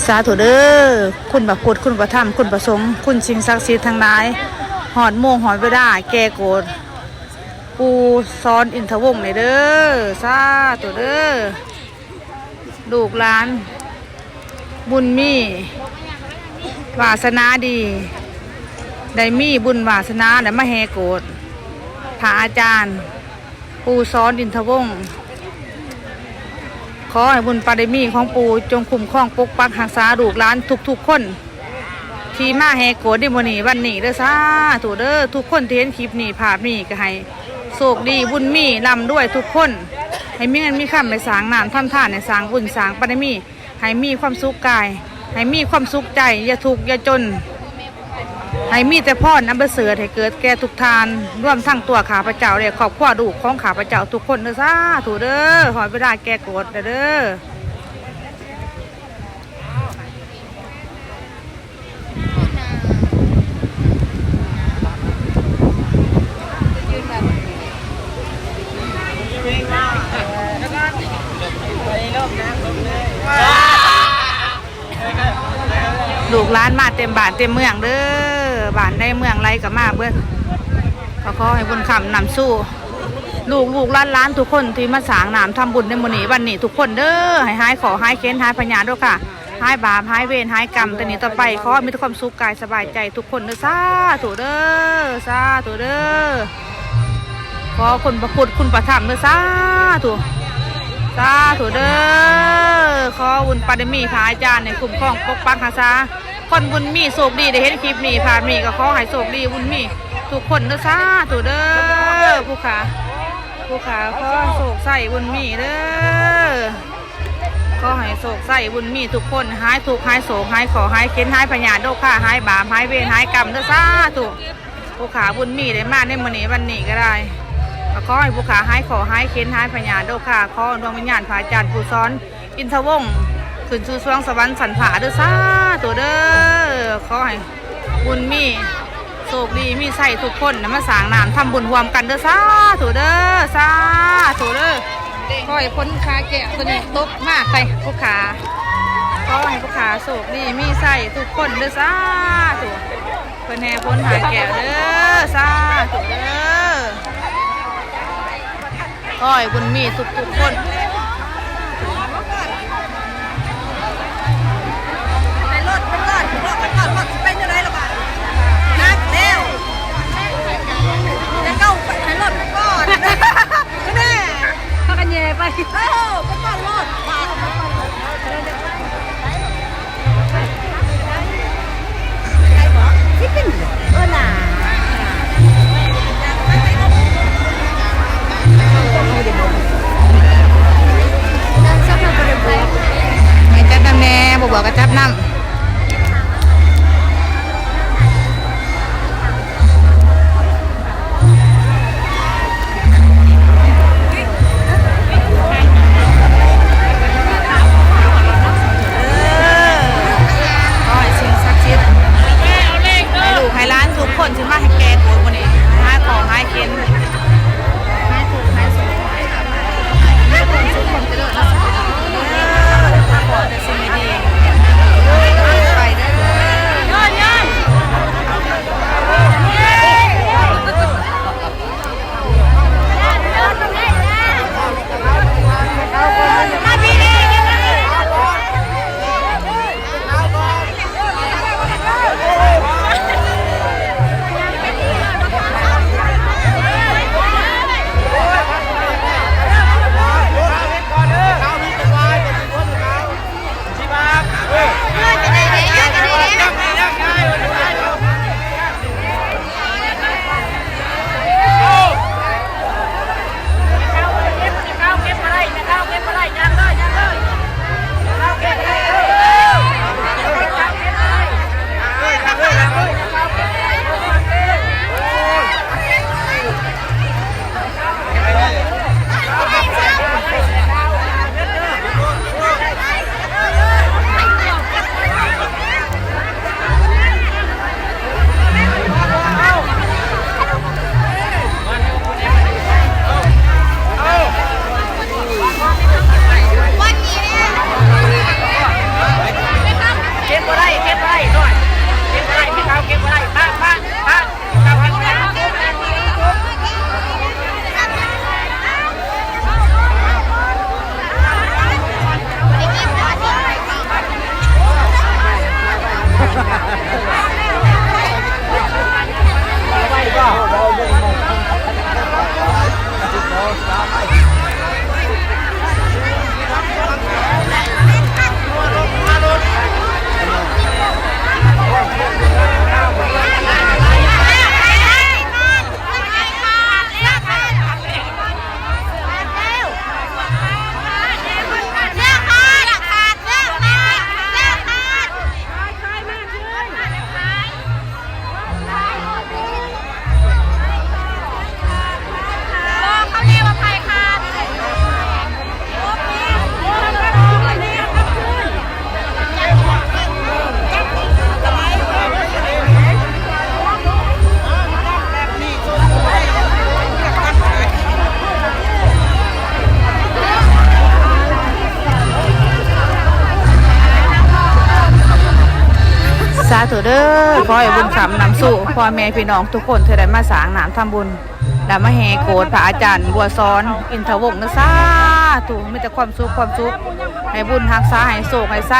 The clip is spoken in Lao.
ສາທຸເດີ ຄຸນພະພຸດ ຄຸນພະທຳ ຄຸນພະສົງ ຄຸນສິ່ງສັກສິດທັງຫຼາຍ ຮອດໂມງຮອດເວລາແກ່ໂກດ ປູ່ສອນອິນທະວົງນີ້ເດີ ສາທຸເດີ. ລູກຫຼານບຸນມີວາສະໜາດີ ໄດ້ມີບຸນວາສະໜາ ໄດ້ມາແຫ່ໂກດພະອາຈານ ປູ່ສອນອິນທະວົງ. ຂໍໃຫ້ບຸນບາລະມີຂອງປູ່ຈົ່ງຄຸ້ມຄອງປົກປັກຮັກສາລູກຫຼານທຸກໆຄົນ ທີ່ມາແຫ່ໂກດໃນມື້ນີ້ວັນນີ້ເດີ ສາທຸເດີ. ທຸກຄົນທີ່ເຫັນຄລິບນີ້ ພາບນີ້ ກໍໃຫ້ໂຊກດີບຸນມີ ລ່ຳລວຍທຸກຄົນ ໃຫ້ມີເງິນມີຄຳ ໃຫ້ສ້າງນ້ຳທຳທານ ໃຫ້ສ້າງບຸນສ້າງບາລະມີ ໃຫ້ມີຄວາມສຸກກາຍ ໃຫ້ມີຄວາມສຸກໃຈ ຢ່າທຸກຢ່າຈົນ ໃຫ້ມີແຕ່ພອນອັນປະເສີດໃຫ້ເກີດແກ່ທຸກທ່ານ ລວມທັງຕົວຂ້າພະເຈົ້າ ແລະ ຄອບຄົວລູກຂອງຂ້າພະເຈົ້າທຸກຄົນເດີ ສາທຸເດີ. ຮອດເວລາແກ່ໂກດແລ້ວເດີ. ລູກຫຼານມາເຕັມບ້ານເຕັມເມືອງເດີ ບ້ານໃດເມືອງໃດກໍມາເບິດ. ກໍຂໍໃຫ້ບຸນຄ້ຳນຳສູ່ລູກໆຫຼານໆທຸກຄົນທີ່ມາສ້າງນ້ຳທຳບຸນໃນມື້ນີ້ວັນນີ້ທຸກຄົນເດີ ໃຫ້ຫາຍເຄາະຫາຍເຂັນຫາຍພະຍາດໂລຄາ ຫາຍບາບຫາຍເວນຫາຍກຳ ແຕ່ນີ້ຕໍ່ໄປ ຂໍມີແຕ່ຄວາມສຸກກາຍສະບາຍໃຈທຸກຄົນເດີ ສາທຸເດີ ສາທຸເດີ. ຂໍຄຸນພະພຸດຄຸນພະທຳເດີ ສາທຸ ສາທຸເດີ. ຂໍບຸນບາລະມີພະອາຈານໃຫ້ຄຸ້ມຄອງປົກປັກຮັກສາ ຄົນບຸນມີໂຊກດີໄດ້ເຫັນຄລິບນີ້ ພາບນີ້ ກໍຂໍໃຫ້ໂຊກດີບຸນມີທຸກຄົນເດີ ສາທຸເດີ. ຜູ້ຂ້າ ຜູ້ຂ້າຂໍໂຊກໄຊບຸນມີເດີ ຂໍໃຫ້ໂຊກໄຊບຸນມີທຸກຄົນ ຫາຍທຸກຫາຍໂສກຫາຍເຄາະຫາຍເຂັນ ຫາຍພະຍາດໂລຄາ ຫາຍບາບຫາຍເວນຫາຍກຳເດີ ສາທຸ. ຜູ້ຂ້າບຸນມີໄດ້ມາໃນມື້ນີ້ວັນນີ້ກໍໄດ້ ກໍຂໍໃຫ້ຜູ້ຂ້າຫາຍເຄາະຫາຍເຂັນຫາຍພະຍາດໂລຄາ ຂໍດວງວິນຍານພະອາຈານປູ່ສອນ ອິນທະວົງ ຂຶ້ນສູ່ສວງສະຫວັນຊັ້ນຟ້າເດີ ສາທຸເດີ. ຂໍໃຫ້ບຸນມີໂຊກດີມີໄຊທຸກຄົນນະ ມາສ້າງນ້ຳທຳບຸນຮ່ວມກັນເດີ ສາທຸເດີ ສາທຸເດີ. ຂໍໃຫ້ຝົນຟ້າແກ້ວຕົວນີ້ຕົກມາໃສ່ຜູ້ຂ້າ ຂໍໃຫ້ຜູ້ຂ້າໂຊກດີມີໄຊທຸກຄົນເດີ ສາທຸ. ເພິ່ນແຫ່ຝົນຟ້າແກ້ວເດີ ສາທຸເດີ. ຂໍໃຫ້ບຸນມີທຸກໆຄົນ ໃນລົດ ລົດ ລົດ ລົດ ລົດ ຊິເປັນຈັ່ງໃດລະບາດນີ້ ໜັກແລ້ວ ແຕ່ເກົ່າໃຫ້ລົດໄປກ່ອນ ແນ່ ພາກັນແຍ່ໄປ ເອີ ໄປກ່ອນໂລດ ບາດ ໃຫ້ຈັບນຳແດ່ ບໍ່ບອກກໍຈັບນຳ. ເອີ ຂໍໃຫ້ສິ່ງສັກສິດ ໃຫ້ລູກໃຫ້ຫຼານທຸກຄົນທີ່ມາໃຫ້ແກ່ໂກດມື້ນີ້ ໃຫ້ຫາຍເຄາະຫາຍເຂັນ ຫາຍທຸກຫາຍໂສກ ໃຫ້ມີຄວາມສຸກຄວາມຈະເລີນ ເອີ ຂໍແຕ່ສິ່ງດີໆ. ສາທຸເດີ ຂໍໃຫ້ບຸນຄ້ຳນຳສູ່ພໍ່ແມ່ພີ່ນ້ອງທຸກຄົນທີ່ໄດ້ມາສ້າງນ້ຳທຳບຸນ ແລ້ວມາແຫ່ໂກດພະອາຈານບົວສອນ ອິນທະວົງ ເດີ ສາທຸ ມີແຕ່ຄວາມສຸກ ຄວາມສຸກ ໃຫ້ບຸນຮັກສາ ໃຫ້ໂຊກ ໃຫ້ໄຊ